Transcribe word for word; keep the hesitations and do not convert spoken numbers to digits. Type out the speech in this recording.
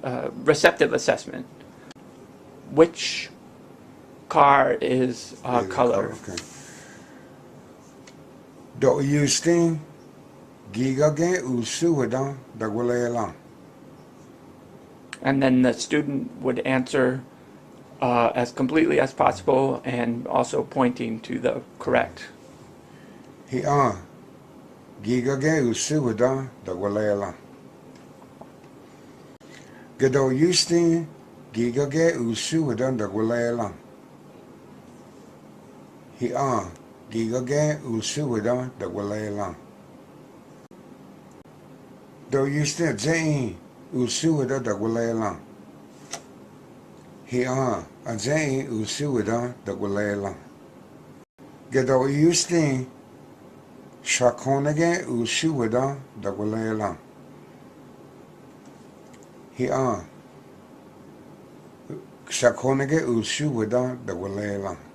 uh, receptive assessment. Which car is uh, color? Okay. Do Justin gigagen usuedan dagualelan? And then the student would answer uh, as completely as possible and also pointing to the correct. Hi'an gigagen usuedan dagualelan. Gedo Justin gigagen usuedan dagualelan? Hi'an gigagen usuedan dagualelan. Do Justin aze'in usuedan dagualelan? Hi'an aze'in usuedan dagualelan. Gedo Justin xakonegen usuedan dagualelan? Hi'an xakonegen usuedan dagualelan.